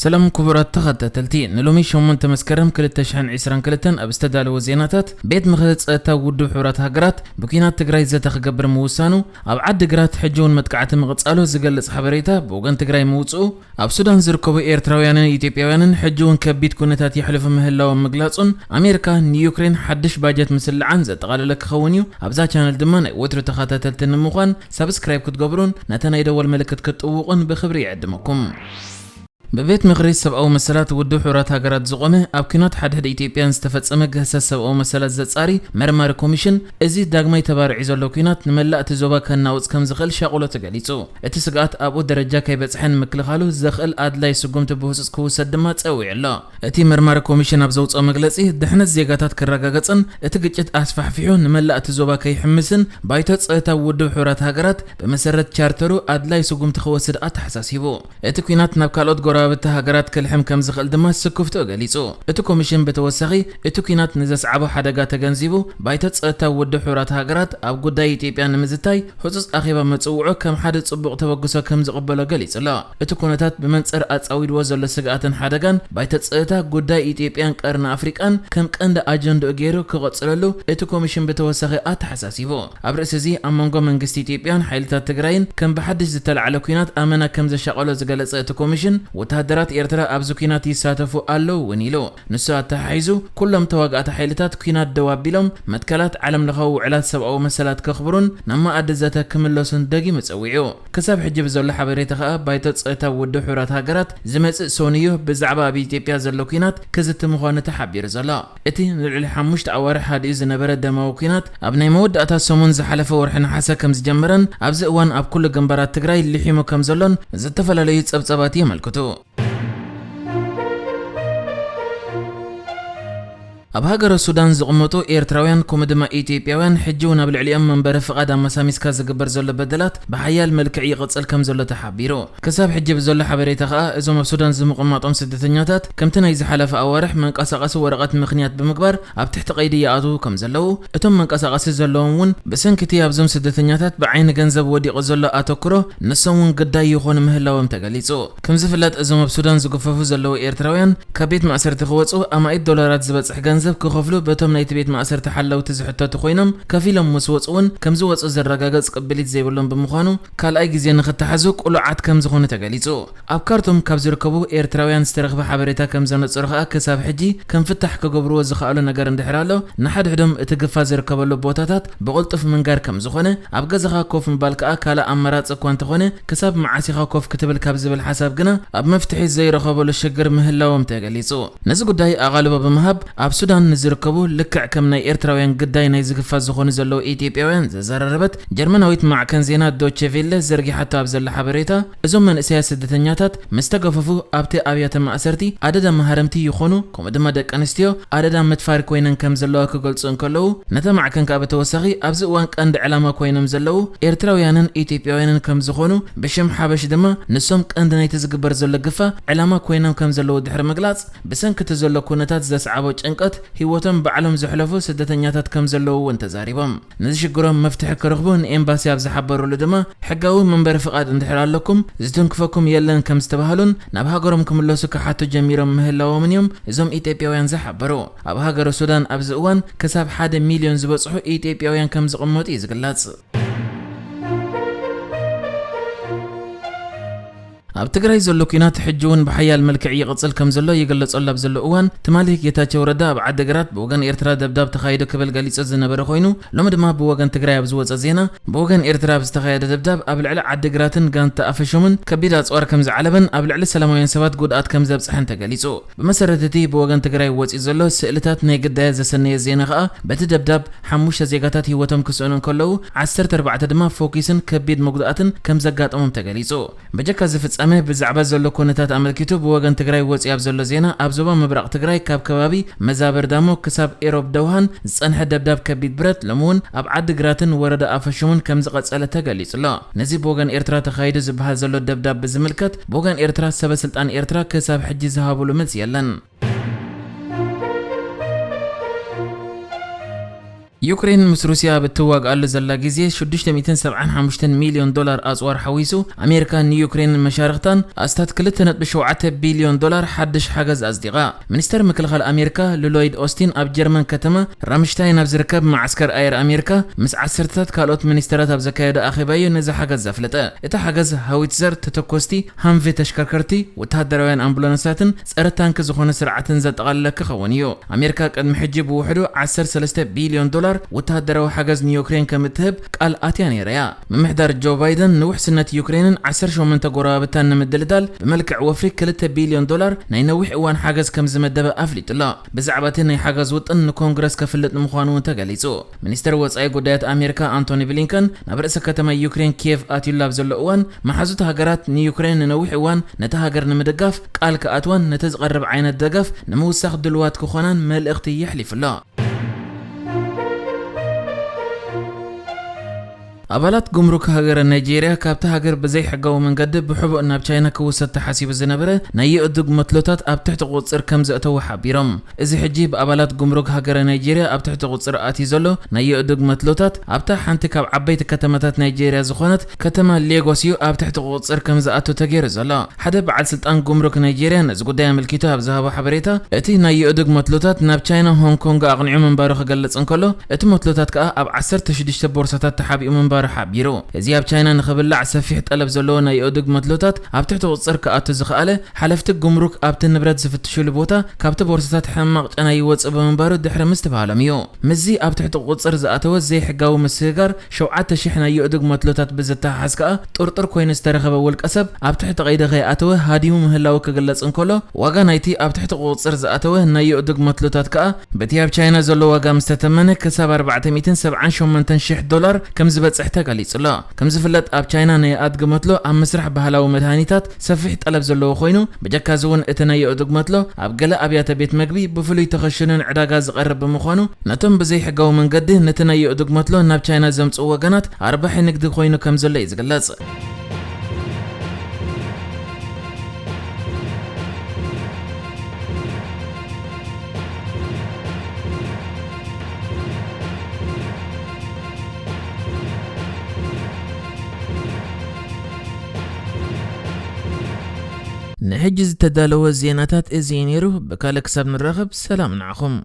ሰላም ክቡራት ተኸታተልቲ፣ ንሎሚ ሸሞንተ መስከረም ክልተ ሽሕን ዕስራን ክልተን ኣብ ዝተዳለወ ዜናታት፣ ቤት ምኽሪ ጸጥታ ውድብ ሕቡራት ሃገራት ብኲናት ትግራይ ዘተ ክገብር ምውሳኑ፣ ኣብ ዓዲ ግራት ሕጂ እውን መጥቃዕቲ ምቕጻሉ ዝገልጽ ሓበሬታ ብወገን ትግራይ ምውጽኡ፣ ኣብ ሱዳን ዝርከቡ ኤርትራውያንን ኢትዮጵያውያንን ሕጂ እውን ከቢድ ኩነታት የሕልፉ ምህላዎም ምግላጹን፣ ኣሜሪካ ንዩክሬን ሓድሽ ባጀት ምስላዓን ዘጠቓለለ ክኸውን እዩ። ኣብዛ ቻነል ድማ ናይ ወትሩ ተኸታተልቲ ንምዃን ሳብስክራይብ ክትገብሩን ነታ ናይ ደወል ምልክት ክትጥውቑን ብኽብሪ ይዕድመኩም። ብቤት ምኽሪ ሰብኣዊ መሰላት ውድብ ሕቡራት ሃገራት ዝቖመ ኣብ ኲናት ሓድሕድ ኢትዮጵያን ዝተፈጸመ ግህሰት ሰብኣዊ መሰላት ዘጻሪ መርማሪ ኮሚሽን፣ እዚ ዳግማይ ተባሪዑ ዘሎ ኲናት ንመላእ እቲ ዞባ ከናውጽ ከም ዝኽእል ሻቕሎቱ ገሊጹ። እቲ ስግኣት ኣብኡ ደረጃ ከይበጽሐ ንምክልኻሉ ዘኽእል ኣድላይ ስጉምቲ ብህጹጽ ክውሰድ ድማ ጸዊዑ ኣሎ። እቲ መርማሪ ኮሚሽን ኣብ ዘውጽኦ መግለጺ፣ ድሕነት ዜጋታት ክረጋገጽን እቲ ግጭት ኣስፋሕፊሑ ንመላእ እቲ ዞባ ከይሕምስን ባይቶ ጸጥታ ውድብ ሕቡራት ሃገራት ብመሰረት ቻርተሩ ኣድላይ ስጉምቲ ክወስድ ኣተሓሳሲቡ። እቲ ኲናት ናብ ካልኦት ጎረባብቲ ሃገራት ክልሕም ከም ዝኽእል ድማ ስክፍትኡ ገሊጹ። እቲ ኮሚሽን ብተወሳኺ፣ እቲ ኲናት ንዘስዓቦ ሓደጋ ተገንዚቡ፣ ባይቶ ጸጥታ ውድብ ሕቡራት ሃገራት ኣብ ጉዳይ ኢትዮጵያ ንምዝታይ ህጹጽ ኣኼባ ምጽውዑ ከም ሓደ ጽቡቕ ተበግሶ ከም ዝቕበሎ ገሊጹ ኣሎ። እቲ ኩነታት ብመንጽር ኣጻዊድዎ ዘሎ ስግኣትን ሓደጋን፣ ባይቶ ጸጥታ ጉዳይ ኢትዮጵያን ቀርኒ ኣፍሪቃን ከም ቀንዲ ኣጀንድኡ ገይሩ ክቐጽለሉ እቲ ኮሚሽን ብተወሳኺ ኣተሓሳሲቡ። ኣብ ርእሲ እዚ፣ ኣብ መንጎ መንግስቲ ኢትዮጵያን ሓይልታት ትግራይን ከም ብሓድሽ ዝተላዕለ ኲናት ኣመና ከም ዘሻቐሎ ዝገለጸ እቲ ኮሚሽን፣ ወተሃደራት ኤርትራ ኣብዚ ኲናት ይሳተፉ ኣለዉ እውን ኢሉ። ንሱ ኣተሓሒዙ፣ ኩሎም ተዋጋእቲ ሓይልታት ኲናት ደው ኣቢሎም፣ መትከላት ዓለም ለኻዊ ውዕላት ሰብኣዊ መሰላት ከኽብሩን ናብ መኣዲ ዘተ ክምለሱን ደጊሙ ጸዊዑ። ክሳብ ሕጂ ብዘሎ ሓበሬታ ከኣ፣ ባይቶ ጸጥታ ውድብ ሕቡራት ሃገራት ዝመጽእ ሰኑይ እዩ ብዛዕባ ኣብ ኢትዮጵያ ዘሎ ኲናት ክዝቲ ምዃኑ ተሓቢሩ ዘሎ። እቲ ንልዕሊ ሓሙሽተ ኣዋርሕ ሃዲኡ ዝነበረ ደማዊ ኲናት፣ ኣብ ናይ መወዳእታ ሰሙን ዝሓለፈ ወርሒ ነሓሰ ከም ዝጀመረን፣ ኣብዚ እዋን ኣብ ኩሉ ግንባራት ትግራይ ልሒሙ ከም ዘሎን ዝተፈላለዩ ጸብጻባት የመልክቱ። ኣብ ሃገረ ሱዳን ዝቕመጡ ኤርትራውያን ከምኡ ድማ ኢትዮጵያውያን፣ ሕጂ እውን ኣብ ልዕሊኦም መንበሪ ፍቓድ ኣመሳሚስካ ዝግበር ዘሎ በደላት ብሓያል መልክዕ ይቕጽል ከም ዘሎ ተሓቢሩ። ክሳብ ሕጂ ብዘሎ ሓበሬታ ከኣ፣ እዞም ኣብ ሱዳን ዝምቕማጦም ስደተኛታት፣ ከምቲ ናይ ዝሓለፈ ኣዋርሕ መንቀሳቐሲ ወረቐት ምኽንያት ብምግባር ኣብ ትሕቲ ቀይዲ ይኣትዉ ከም ዘለዉ፣ እቶም መንቀሳቐሲ ዘለዎም እውን ብሰንኪ እቲ ኣብዞም ስደተኛታት ብዓይኒ ገንዘብ ወዲቑ ዘሎ ኣተኩሮ፣ ንሶም እውን ግዳይ ይኾኑ ምህላዎም ተገሊጹ። ከም ዝፍለጥ፣ እዞም ኣብ ሱዳን ዝግፈፉ ዘለዉ ኤርትራውያን፣ ካብ ቤት ማእሰርቲ ክወጹ ኣማኢት ዶላራት ዝበጽሕ ገንዘብ ክኸፍሉ በቶም ናይቲ ቤት ማእሰርቲ ሓለውቲ ዝሕተቱ ኮይኖም፣ ከፊሎም ምስ ወጹ እውን ከም ዝወጹ ዘረጋግጽ ቅብሊት ዘይብሎም ብምዃኑ፣ ካልኣይ ግዜ ንኽተሓዙ ቅሉዓት ከም ዝኾኑ ተገሊጹ። ኣብ ካርቱም ካብ ዝርከቡ ኤርትራውያን ዝተረኽበ ሓበሬታ ከም ዘነጽሮ ከኣ፣ ክሳብ ሕጂ ከም ፍታሕ ክገብርዎ ዝኸኣሉ ነገር እንድሕር ኣሎ፣ ንሓድሕዶም እቲ ግፋ ዝርከበሉ ቦታታት ብቕልጡፍ ምንጋር ከም ዝኾነ፣ ኣብ ገዛኻ ኮፍ ምባል ከኣ ካልእ ኣማራጺ እኳ እንተኾነ፣ ክሳብ መዓስ ኢኻ ኮፍ ክትብል ካብ ዝብል ሓሳብ ግና ኣብ መፍትሒ ዘይረኸበሉ ሽግር ምህላዎም ተገሊጹ። ነዚ ጉዳይ ኣቓልቦ ብምሃብ፣ ኣብ ሱዳን ንዝርከቡ ልክዕ ከም ናይ ኤርትራውያን ግዳይ ናይ ዝግፋ ዝኾኑ ዘለዉ ኢትዮጵያውያን ዘዘራረበት ጀርመናዊት ማዕከን ዜና ዶቼ ቬለ ዘርጊሓቶ ኣብ ዘላ ሓበሬታ፣ እዞም መንእሰያት ስደተኛታት ምስ ተገፈፉ ኣብቲ ኣብያተ ማእሰርቲ ኣደዳ መሃረምቲ ይኾኑ፣ ከምኡ ድማ ደቂ ኣንስትዮ ኣደዳ ምድፋር ኮይነን ከም ዘለዋ ክገልጹ እንከለዉ፣ ነታ ማዕከን ከኣ ብተወሳኺ ኣብዚ እዋን ቀንዲ ዕላማ ኮይኖም ዘለዉ ኤርትራውያንን ኢትዮጵያውያንን ከም ዝኾኑ፣ ብሽም ሓበሽ ድማ ንሶም ቀንዲ ናይቲ ዝግበር ዘሎ ግፋ ዕላማ ኮይኖም ከም ዘለዉ ድሕሪ ምግላጽ፣ ብሰንኪ እቲ ዘሎ ኩነታት ዘስዓቦ ጭንቀት ህይወቶም ባዕሎም ዘሕለፉ ስደተኛታት ከም ዘለዉ እውን ተዛሪቦም። ነዚ ሽግሮም መፍትሒ ክረኽቡ ንኤምባሲ ኣብ ዝሓበሩሉ ድማ፣ ሕጋዊ መንበሪ ፍቓድ እንድሕር ኣለኩም፣ ዝትንክፈኩም የለን ከም ዝተባህሉን ናብ ሃገሮም ክምለሱ ክሓቱ ጀሚሮም ምህላዎምን እዮም እዞም ኢትዮጵያውያን ዝሓበሩ። ኣብ ሃገረ ሱዳን ኣብዚ እዋን ክሳብ ሓደ ሚልዮን ዝበጽሑ ኢትዮጵያውያን ከም ዝቕመጡ እዩ ዝግለጽ። ኣብ ትግራይ ዘሎ ኲናት ሕጂ እውን ብሓያል መልክዕ ይቕጽል ከም ዘሎ ይግለጸሉ ኣብ ዘሎ እዋን፣ ትማሊ ጌታቸው ረዳ ኣብ ዓዲግራት ብወገን ኤርትራ ደብዳብ ተኻይዱ ክብል ገሊጹ ዝነበረ ኮይኑ፣ ሎሚ ድማ ብወገን ትግራይ ኣብ ዝወጸ ዜና፣ ብወገን ኤርትራ ኣብ ዝተኻየደ ደብዳብ ኣብ ልዕሊ ዓዲግራትን ጋንታ ኣፈሾምን ከቢድ ኣጽዋር ከም ዝዓለበን ኣብ ልዕሊ ሰላማውያን ሰባት ጉድኣት ከም ዘብጽሐን ተገሊጹ። ብመሰረት እቲ ብወገን ትግራይ ወጺኡ ዘሎ ስእልታት ናይ ግዳያት ዘሰነየ ዜና ከኣ፣ በቲ ደብዳብ ሓሙሽተ ዜጋታት ህይወቶም ክስእኑ እንከለዉ፣ ዓሰርተ ኣርባዕተ ድማ ፎኪስን ከቢድ መጉዳእትን ከም ዘጋጠሞም ተገሊጹ። በጀካ እዚ ፍጻመ ብዛዕባ ዘሎ ኩነታት ኣመልኪቱ ብወገን ትግራይ ወጺኡ ኣብ ዘሎ ዜና፣ ኣብ ዞባ ምብራቕ ትግራይ ካብ ከባቢ መዛበር ዳሞ ክሳብ ኤሮብ ደውሃን ዝጸንሐ ደብዳብ ከቢድ ብረት ሎሚ እውን ኣብ ዓዲ ግራትን ወረዳ ኣፈሹምን ከም ዝቐጸለ ተገሊጹ ኣሎ። ነዚ ብወገን ኤርትራ ተኻይዱ ዝበሃል ዘሎ ደብዳብ ብዝምልከት ብወገን ኤርትራ ሰበ ስልጣን ኤርትራ ክሳብ ሕጂ ዝሃብሉ መልሲ የለን። ዩክሬን ምስ ሩስያ ኣብ እትዋግኣሉ ዘላ ግዜ ሽዱሽተ ሚእትን ሰብዓን ሓሙሽተን ሚልዮን ዶላር ኣጽዋር ሓዊሱ፣ ኣሜሪካን ንዩክሬን መሻርኽታን ኣስታት ክልተ ነጥቢ ሸውዓተ ቢልዮን ዶላር ሓድሽ ሓገዝ ኣጽዲቓ። ሚኒስተር ምክልኻል ኣሜሪካ ሉሎይድ ኦስቲን ኣብ ጀርመን ከተማ ራምሽታይን ኣብ ዝርከብ መዓስከር ኣየር ኣሜሪካ ምስ ዓሰርተታት ካልኦት ሚኒስተራት ኣብ ዘካየዶ ኣኼባ'ዩ ነዚ ሓገዝ ዘፍለጠ። እቲ ሓገዝ ሃዊትዘር፣ ተተኮስቲ፣ ሃምቬ ተሽከርከርቲ፣ ወተሃደራውያን ኣምቡላንሳትን ጸረ ታንክ ዝኾነ ስርዓትን ዘጠቓለለ ክኸውን እዩ። ኣሜሪካ ቅድሚ ሕጂ ብውሕዱ ዓሰርተ ሰለስተ ቢልዮን ዶላር ወተሃደራዊ ሓገዝ ንዩክሬን ከም እትህብ ቃል ኣትያ ነይራ እያ። ምምሕዳር ጆ ባይደን ንውሕስነት ዩክሬንን ዓሰርተ ሸሞንተ ጎረባብታን ንምድልዳል ብመልክዕ ወፍሪ ክልተ ቢልዮን ዶላር ናይ ነዊሕ እዋን ሓገዝ ከም ዝመደበ ኣፍሊጡ ኣሎ። ብዛዕባ እቲ ናይ ሓገዝ ውጥን ንኮንግረስ ከፍልጥ ምዃኑ እውን ተገሊጹ። ሚኒስተር ወጻኢ ጉዳያት ኣሜሪካ ኣንቶኒ ብሊንከን ናብ ርእሰ ከተማ ዩክሬን ኪየቭ ኣትዩሉ ኣብ ዘሎ እዋን፣ መሓዙት ሃገራት ንዩክሬን ንነዊሕ እዋን ነታ ሃገር ንምድጋፍ ቃል ክኣትዋን ነቲ ዝቐርብ ዓይነት ደገፍ ንምውሳኽ ድልዋት ክኾናን መልእኽቲ የሕሊፉ ኣሎ። ኣባላት ጉምሩክ ሃገረ ናይጄርያ ካብቲ ሃገር ብዘይሕጋዊ መንገዲ ብሕቡእ ናብ ቻይና ክውሰድ ተሓሲቡ ዝነበረ ናይ የእዱግ መትሎታት ኣብ ትሕቲ ቁጽር ከም ዘእተዉ ሓቢሮም። እዚ ሕጂ ብኣባላት ጉምሩክ ሃገረ ናይጄርያ ኣብ ትሕቲ ቁጽር ኣትዩ ዘሎ ናይ የእዱግ መትሎታት ኣብታ ሓንቲ ካብ ዓበይቲ ከተማታት ናይጄርያ ዝኾነት ከተማ ሌጎስ እዩ ኣብ ትሕቲ ቁጽር ከም ዝኣቱ ተገይሩ ዘሎ። ሓደ በዓል ስልጣን ጉምሩክ ናይጄርያ ነዚ ጉዳይ ኣመልኪቱ ኣብ ዝሃቦ ሓበሬታ፣ እቲ ናይ የእዱግ መትሎታት ናብ ቻይና ሆንግ ኮንግ ኣቕኒዑ ምንባሩ ክገልጽ እንከሎ፣ እቲ መትሎታት ከኣ ኣብ ዓሰርተ ሽዱሽተ ቦርሳታት ተሓቢኡ ምንባሩ ሓቢሩ። እዚ ኣብ ቻይና ንኽብላዕ ሰፊሕ ጠለብ ዘለዎ ናይ የእዱግ መትሎታት ኣብ ትሕቲ ቁጽር ክኣቱ ዝኸኣለ፣ ሓለፍቲ ጉምሩክ ኣብቲ ንብረት ዝፍትሽሉ ቦታ ካብቲ ቦርሳታት ሕማቕ ጨና ይወጽእ ብምንባሩ ድሕሪ ምስትብሃሎም እዩ። ምስዚ ኣብ ትሕቲ ቁጽር ዝኣተወ ዘይሕጋዊ ምስግጋር ሸውዓተ ሽሕ ናይ የእዱግ መትሎታት ብዝተሓሓዝ ከኣ ጥርጥር ኮይኑ ዝተረኸበ ውልቀ ሰብ ኣብ ትሕቲ ቀይዲ ከይኣተወ ሃዲሙ ምህላዉ ክግለጽ እንከሎ፣ ዋጋ ናይቲ ኣብ ትሕቲ ቁጽር ዝኣተወ ናይ የእዱግ መትሎታት ከኣ በቲ ኣብ ቻይና ዘሎ ዋጋ ምስ ተተመነ ክሳብ ኣርባዕተ ሚእትን ሰብዓን ሸሞንተን ሽሕ ዶላር ከም ዝበጽሕ ተገሊጹ ኣሎ። ከም ዝፍለጥ ኣብ ቻይና ናይ ኣድጊ መትሎ ኣብ ምስራሕ ባህላዊ መድሃኒታት ሰፊሕ ጠለብ ዘለዎ ኮይኑ፣ ብጀካ እዚ እውን እቲ ናይ የእዱግ መትሎ ኣብ ገለ ኣብያተ ቤት መግቢ ብፍሉይ ተኸሽኑን ዕዳጋ ዝቐርብ ብምዃኑ፣ ነቶም ብዘይሕጋዊ መንገዲ ነቲ ናይ የእዱግ መትሎ ናብ ቻይና ዘምጽኡ ወገናት ኣርባሒ ንግዲ ኮይኑ ከም ዘሎ እዩ ዝግለጽ። ንሕጂ ዝተዳለወ ዜናታት እዚ እዩ ነይሩ። ብካልእ ክሳብ ንራኸብ ሰላም ንዓኹም።